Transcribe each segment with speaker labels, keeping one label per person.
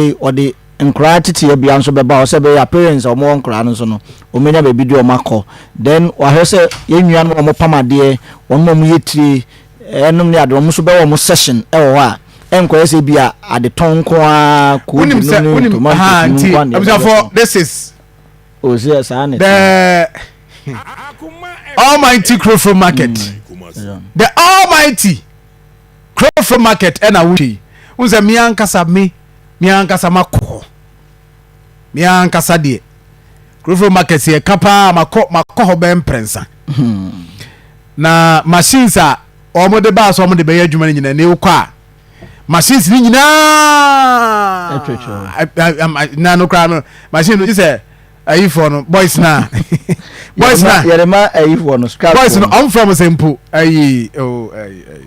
Speaker 1: Afei ɔde nkoraa teteɛ bea nso bɛba hɔ sɛ ɛbɛyɛ a parents a wɔwɔ nkoraa no nso no wɔbɛnya baabi de wɔn akɔ. Then wahwɛ sɛ yɛn nuanom a wɔpam adeɛ, wɔn a wɔyɛ tire ɛnom ne ade, wɔn nso bɛwɔ wɔn session ɛwɔ hɔ a ɛnkɔyɛ sɛ bi a adetɔn nko ara,
Speaker 2: koobi
Speaker 1: nom ne tomatoes nom nko ara na yɛbɛtɔn.
Speaker 2: This is
Speaker 1: O sɛ saa ne
Speaker 2: the almighty Krofrom market. The almighty Krofrom market ɛna wohwɛ yi. Wohu sɛ me ankasa me ankasa makɔ hɔ. Me ankasa deɛ Krofrom market sɛ yɛka paa, makɔ hɔ bɛyɛ mprɛnsa. Na machines a wɔn de baa so wɔn de bɛyɛ adwuma no nyinaa ne wokɔ a, machines ni nyinaa na no koraa no, machine no sɛ ayifoɔ no, boys na
Speaker 1: yɛrema ayifoɔ no scrap.
Speaker 2: Boys no, ɔmfrɛ mo sɛ mpo ayi o ayi ayi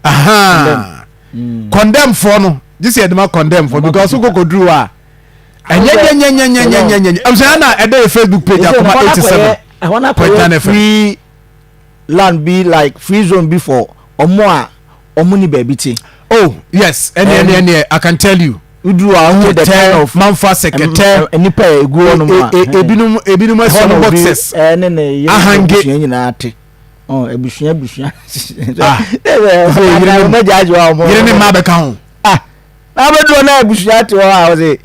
Speaker 2: aha condemn foɔ no gye sɛ yɛde ma condemn foɔ because wokɔ kɔduru hɔ a, ɛnyɛ nyɛnyɛnyɛnyɛnyɛnyɛ. Abusua, na ɛda yɛ Facebook page, Akoma 87.9 FM.
Speaker 1: Free land bi, like free zone bi for ɔmo a ɔmo ni baabi te.
Speaker 2: Oh yes, ɛneɛ I can tell you.
Speaker 1: Woduru a, ɔmo the kind of
Speaker 2: manfa sɛkɛtɛ
Speaker 1: nipa a egu hɔ nom a
Speaker 2: ebinom asi ɔmo boxes.
Speaker 1: Ɛne ne yere
Speaker 2: ahange.
Speaker 1: Abusua nyinaa te ɔ abusua abusua.
Speaker 2: Ah.
Speaker 1: Ɔmo gya agye wa ɔmo
Speaker 2: yere ne mma bɛka ho.
Speaker 1: Ah, na abɛduro na abusua te hɔ a, ɔsɛ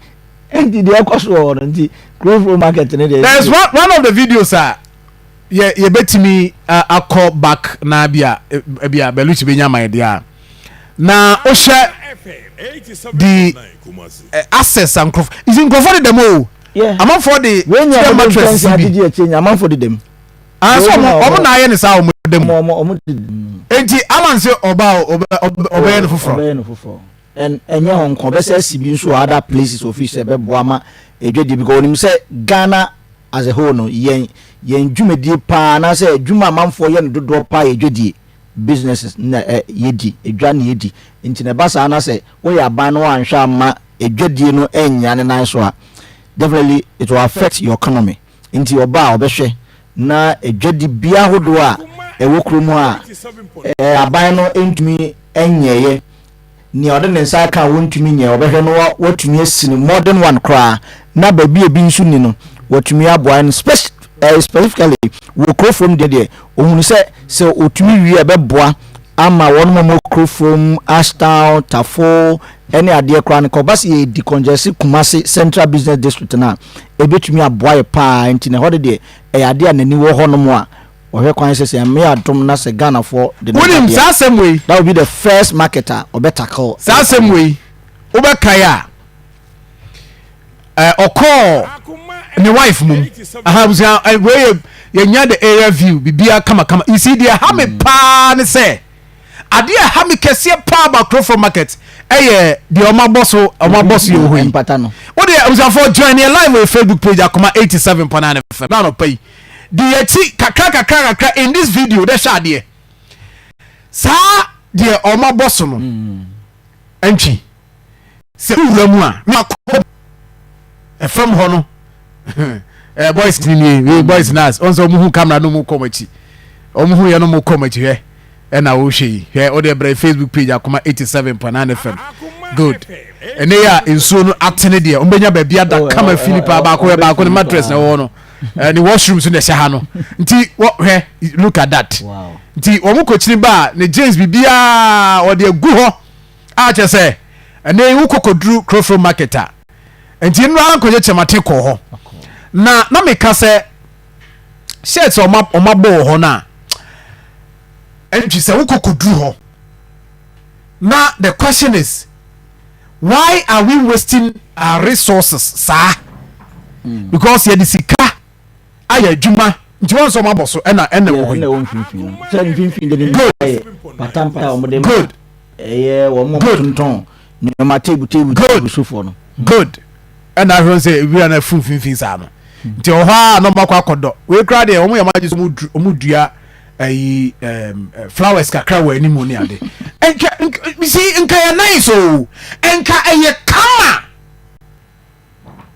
Speaker 1: nti deɛ ɛkɔ so wɔ hɔ no nti Krofrom market ne deɛ.
Speaker 2: There is one of the videos a yɛbɛtumi akɔ back na bia Beluchi bɛnya man deɛ a na wohyɛ the access a nkurɔfo nti nkurɔfoɔ de dɛm o. Amanfoɔ de
Speaker 1: wei nyɛ
Speaker 2: dɛ
Speaker 1: ɔmo de
Speaker 2: mattress
Speaker 1: nkyɛnse
Speaker 2: bi
Speaker 1: agyegye akyire nyɛ amanfoɔ de dɛm.
Speaker 2: Ah, so ɔmo na ayɛ ne saa, ɔmo dɛm.
Speaker 1: Ɔmo de dɛm.
Speaker 2: Nti Alan sɛ ɔba a, ɔbɛyɛ no foforɔ.
Speaker 1: Ɔbɛyɛ no foforɔ. Ɛnyɛ hɔ nko, ɔbɛsɛ asi bi nso wɔ other places ofi sɛ ɛbɛboa ma edwadie, because onim sɛ Ghana as a whole no, yɛn dwumadie paa anaasɛ adwuma amanfoɔ yɛ no dodoɔ paa yɛ dwadie, businesses na yɛdi edwa na yɛdi. Nti na ɛba saa na sɛ woyɛ aban no anhwɛ ama edwadie no ɛnya ne nan so a, definitely it will affect your economy. Nti ɔba a, ɔbɛhwɛ na edwadi bia ahodoɔ a ɛwɔ kurom a aban no ntumi nyɛɛyɛ, nea ɔde ne nsa aka a wɔntumi nyɛ, ɔbɛhwɛ no watumi asi no modern one koraa, na baabi a ebi nso ni no, watumi aboa no specifically wɔ Krofrom deɛ ohun sɛ otumi wie a, ɛbɛboa ama wɔn mu a wɔwɔ Krofrom, Ashtown, Tafo ɛne adeɛ koraa no kɔba sɛ yɛ decongest Kumasi Central Business District no a, ebɛtumi aboa yɛ paa. Nti na ɛhɔ de deɛ, ɛyɛ adeɛ a n'ani wɔ hɔnom a ɔhwɛ kwan sɛ ɛmɛ adom na sɛ Ghanafoɔ de ne
Speaker 2: Wonim
Speaker 1: ba deɛ
Speaker 2: saa asɛm wei,
Speaker 1: that will be the first market a ɔbɛ tackle.
Speaker 2: Saa asɛm wei wobɛkae a, ɔkɔɔ ne wife mum aha. Abusua, wei yɛ yɛnya the area view bibia kamakama. You see, deɛ ha me paa ne sɛ adeɛ a ha me kɛseɛ paa ba Krofrom market ɛyɛ deɛ ɔmo abɔ so yɛ wɔ hɔ yi.
Speaker 1: Mpata no.
Speaker 2: Wode abusuafoɔ, join yɛ live wɔ Facebook page, Akoma 87.9 FM, na anɔpa yi di yɛkyi kakra kakra kakra in this video dɛ hwɛ adeɛ saa deɛ ɔmo abɔ so no ntwi sɛ wura mu a na akɔ ɛfam hɔ no. Boys ni nie, wei boys nas ɔn sɛ ɔmo hu camera no, ɔmo kɔ ɔmo akyi, ɔmo hu yɛ no, ɔmo kɔ ɔmo akyi. Hwɛ, ɛna wɔhwɛ yi, hwɛ, ɔde ɛbrɛ Facebook page, Akoma 87.9 FM. Good. Ɛnɛ yi a nsuo no atene deɛ, ɔmo bɛnya baabi ada.
Speaker 1: Oh,
Speaker 2: kama
Speaker 1: oh,
Speaker 2: fili paa.
Speaker 1: Oh,
Speaker 2: baako
Speaker 1: oh,
Speaker 2: yɛ baako ne
Speaker 1: bɛfili
Speaker 2: mattress na
Speaker 1: paa.
Speaker 2: ɛwɔ hɔ no, ne washroom so na ɛhyɛ ha no. Nti wɔ hwɛ, look at that. Nti wɔn kɔkyini ba a, ne jeans biribiara ɔde agu hɔ a kyerɛ sɛ ɛnɛ yi wokɔ kɔduru Krofrom market a. Nti nnura nkɔgye kyɛmate kɔɔ hɔ na meka sɛ shirt a ɔma bɔ wɔ hɔ no a ɛntwi sɛ wokɔ kɔduru hɔ. Na the question is, why are we wasting our resources saa? Because yɛde sika ayɛ adwuma nti wɔn nso ɔmo abɔ so ɛna ɛwɔ hɔ
Speaker 1: ɛna
Speaker 2: yi.
Speaker 1: Ɛwɔ mfimfini no sɛ mfimfini de ne
Speaker 2: Good.
Speaker 1: yɛ patampata a wɔde ma
Speaker 2: Good.
Speaker 1: ɛyɛ wɔn a
Speaker 2: Good.
Speaker 1: tontɔn nneɛma table table
Speaker 2: Good.
Speaker 1: table sofoɔ no.
Speaker 2: Good. Ɛna ahwɛ sɛ ewira na efu mfimfini saa no nti ɔhɔ a na ɔmo akɔ akɔdɔ wei kura deɛ, ɔmo yɛ ɔmo agye sɛ ɔmo dua ɛyi flowers kakra wɔ anim ne ade. Nka si nka yɛ nice o, nka ɛyɛ kama,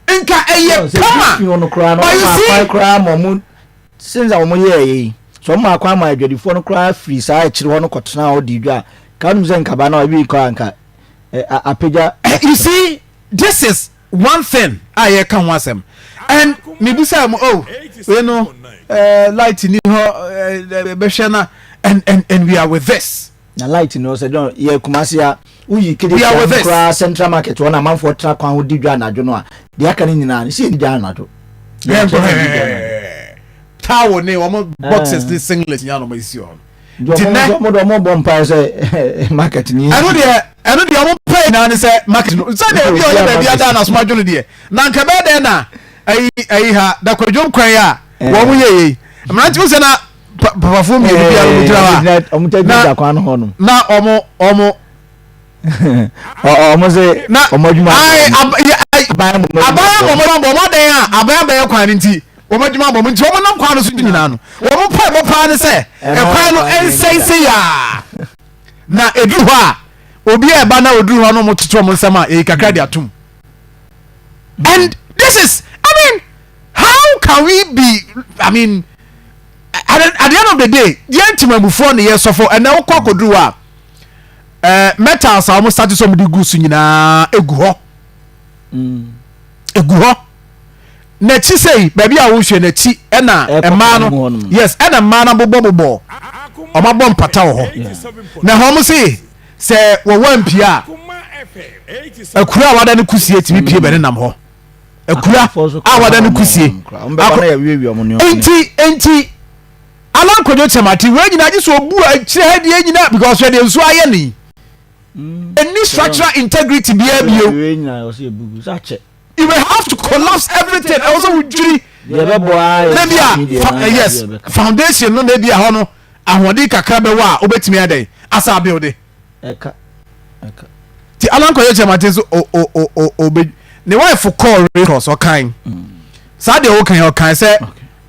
Speaker 2: nka ɛyɛ kama.
Speaker 1: Mfimfini hɔ no koraa no,
Speaker 2: But you
Speaker 1: ɔmo
Speaker 2: see-
Speaker 1: akwan koraa ma ɔmo since a ɔmo yɛɛ yi so, ɔmo akwan ma adwadifoɔ no koraa firi saa akyire hɔ no kɔtena hɔ di dwa a, ka wɔn sɛ nkaba na ebi kɔ a nka apagya.
Speaker 2: You see. This is one thing a yɛka ho asɛm and mebisa mu, oh, wei no light ni hɔ, bɛhwɛ na and we are with this.
Speaker 1: Na light ni hɔ sɛ John yɛ Kumasi a, woyi kede koraa, Central Market hɔ na amanfoɔ tra kwan ho di dwa anadwo no a, deɛ aka no nyinaa no si yɛ di dwa anadwo.
Speaker 2: Towel ne wɔn boxers ne singlets nyinaa na wɔn asisi hɔ.
Speaker 1: Nti nɛ wɔn de wɔn bɔ mpae sɛ market ni.
Speaker 2: Ɛno deɛ wɔn pɛ nyinaa ne sɛ market no sɛdeɛ obi a ɔyɛ baabi ada na asoma dwono deɛ na nka bɛyɛ dɛ na ayi ha dakwadwom kwan a wɔn yɛ yɛ mmeranteɛ sɛ na papafoɔ mmienu bi a wɔn gyina
Speaker 1: hɔ a
Speaker 2: na wɔn
Speaker 1: wɔn sɛ
Speaker 2: na
Speaker 1: wɔn adwuma
Speaker 2: aban wɔn adwuma bɔ wɔn adan a aban abɛyɛ kwan no nti wɔn adwuma bɔ wɔn nti wɔn nam kwan no so nyinaa no wɔn pa ɛbɔ paa ne sɛ ɛkwan no nsɛnsɛ yaa na eduru hɔ a, obi a ɛba na oduru hɔ no, wɔn toto wɔn nsɛm a yɛyi kakra de atum. And this is, I mean, how can we be, I mean, at the end of the day, yɛn ntimamufoɔ ne yɛ sɔfo. Ɛnna wokɔ akɔduru hɔ a, metals a wɔn start sɛ wɔn de gu so nyinaa egu hɔ, egu hɔ. N'akyi sɛyi baabi a wohwɛ n'akyi ɛna mmaa no, yes, ɛna mmaa no abobɔ bobɔ, wɔn abɔ mpata wɔ hɔ na wɔn se sɛ wɔwɔ mpie a, akura a wada ne kusie tumi pie bɛ ne nam hɔ, akura a wada ne kusie. Nti Alan Kwadwo Kyerematen wei nyinaa gye sɛ obu akyire ha deɛ nyinaa because hwɛ deɛ nsuo ayɛ ne ɛni structural integrity biara bio. You may have to collapse everything. Ɛwɔ sɛ wodwiri na bi a, yes, foundation no na bi a hɔ no ahoɔden kakra bɛwɔ a wobɛtumi adɛn asa abuild. Ti Alan Kwadwo Kyerematen so o o o o o bɛ ne wife kɔɔ race course, ɔkan saa deɛ ɔkan ɔkan sɛ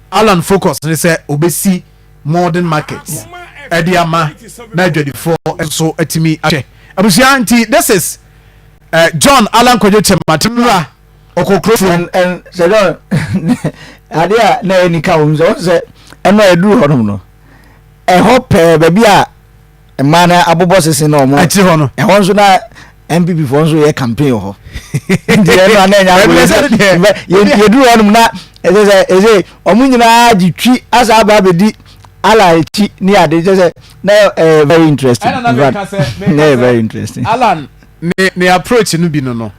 Speaker 2: Alan focus ne sɛ obɛsi modern market ɛde ama na adwadifoɔ nso atumi ahwɛ abusua. Nti this is John Alan Kwadwo Kyerematen wura ɔkɔ kuro.
Speaker 1: And sɛ John adeɛ a na ɛni ka wɔn sɛ wɔn sɛ ɛno a ɛduru hɔnom no, ɛhɔ pɛɛ baabi a mmaa no abobɔ sese na wɔn
Speaker 2: akyire hɔ no,
Speaker 1: ɛhɔ nso na NPP foɔ nso yɛ campaign wɔ hɔ. Nti ɛno a na ɛnya agorɔ. Yɛduru hɔnom na ɛsɛ sɛ ɛsɛ wɔn nyinaa gye twi asa aba abɛdi ala akyi ne ade kyɛ sɛ na ɛyɛ very interesting.
Speaker 2: In fact,
Speaker 1: na ɛyɛ very interesting.
Speaker 2: Alan ne approach no bi no,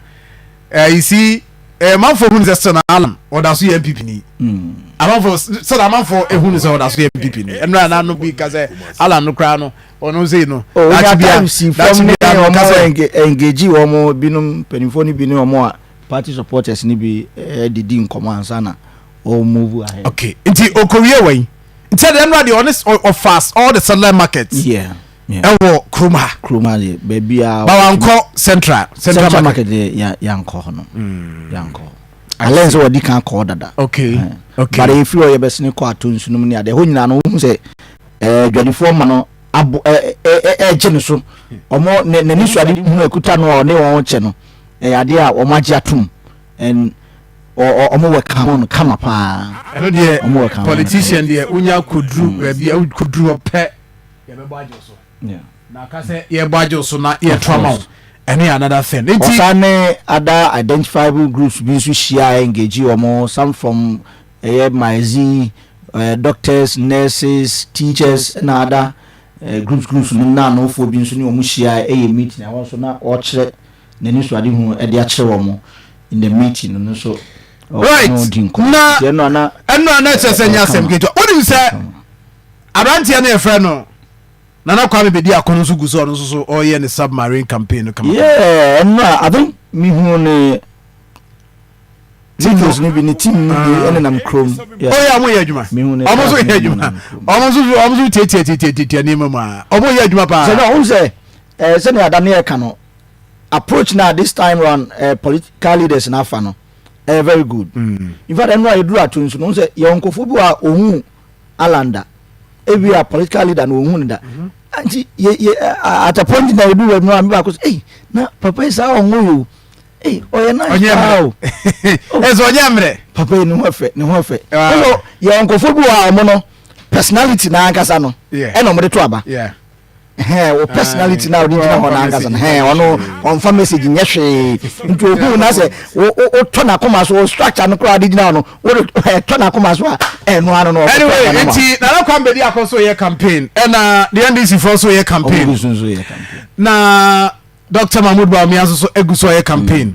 Speaker 2: you see, manfo hu sɛ still na Alan ɔda so yɛ NPP ni. Amanfo sɛ amanfo ehu sɛ ɔda so yɛ NPP ni. Ɛnura n'ano bi ka sɛ Alan no koraa no ɔno sɛ no.
Speaker 1: Onya time si fam ne wɔn engage wɔn binom, mpanimfoɔ no bi ne wɔn a party supporters ni bi didi nkɔmɔ ansa na wɔn move ahead.
Speaker 2: Okay, nti okowie wɔ yi nti ɛdeɛ ɛnura deɛ ɔne ɔfas all the satellite markets. Ɛwɔ kurom ha.
Speaker 1: Kurom ha deɛ, baabi a.
Speaker 2: Bawankɔ central
Speaker 1: market deɛ, yankɔ hɔ no, yankɔ hɔ. Alɛ sɛ wɔdi kan kɔɔ dada.
Speaker 2: okay
Speaker 1: But efiri hɔ yɛbɛsene kɔ ato nsunum ne adeɛ hɔ nyinaa no, wohu sɛ dwadifoɔ ma no abo ɛɛ ɛɛ ɛgye ne so, ɔmo ne n'ani so ade hunu ekuta no a ɔne wɔn kyɛ no, ɛyɛ adeɛ a wɔn agye atum and ɔmo wɔ ka no kama paa.
Speaker 2: Ɛno deɛ, politician deɛ, wonya koduru baabi a koduru hɔ pɛ, yɛbɛbɔ agye so na aka sɛ yɛbɔ agye so na yɛto ama wo, ɛno yɛ another thing.
Speaker 1: Nti ɔsan ne other identifiable groups bi nso hyia, engage wɔn, some from ɛyɛ maizi, doctors, nurses, teachers na other groups no na anofoɔ bi nso ne wɔn hyia ɛyɛ meeting a wɔn nso na ɔkyerɛ n'ani so ade hu ɛde akyerɛ wɔn in the meeting no nso.
Speaker 2: Right, na ɛno ana kyerɛ sɛ nyɛ asɛm ketewa. Wonim sɛ aberanteɛ no yɛfrɛ no Nana Kwame Bediako no nso gu so, ɔno nso so ɔyɛ ne submarine campaign no kama.
Speaker 1: Yeah, ɛno a I think mihu ne videos no bi, ne team no bi ɛne nam kurom.
Speaker 2: Oh yeah, ɔmo yɛ adwuma. Ɔmo nso yɛ adwuma. Ɔmo nso tietie tietie tietie nneɛma mu a ɔmo yɛ adwuma paa.
Speaker 1: Sɛ ɔmo sɛ sɛnea ada ne yɛ ka no, approach na this time round political leaders na afa no very good. In fact, ɛno a yɛduru ato nso no sɛ yɛwɔ nkɔfoɔ bi wɔ a ohun Alan da, ebi a political leader na ohun da nti yɛ yɛ at a point na edu wɔ mu a mi baako sɛ, ɛy, na papa yi saa ɔnwo yi o, ɛy, ɔyɛ nice paa o.
Speaker 2: Ɛsɛ ɔnyɛ mmerɛ.
Speaker 1: Papa yi ne ho ɛfɛ, ne ho ɛfɛ. Ɛsɛ yɛ nkɔfoɔ bi wɔ a ɔmo no personality na ankasa no ɛna ɔmo de to aba. Hɛn wo personality na wode gyina hɔ no ankasa no, hɛn ɔno ɔmfa message nyɛ hwee. Nti ohuu na sɛ wotɔ n'akoma so, wo structure no koraa wode gyina hɔ no, wode ɛtɔ n'akoma so a, ɛno ano no.
Speaker 2: Anyway, nti Nana Kwame Bediako nso yɛ campaign, ɛna the NDC foɔ nso yɛ campaign, na Dr Mahmood Bawumia nso so egu so ɔyɛ campaign.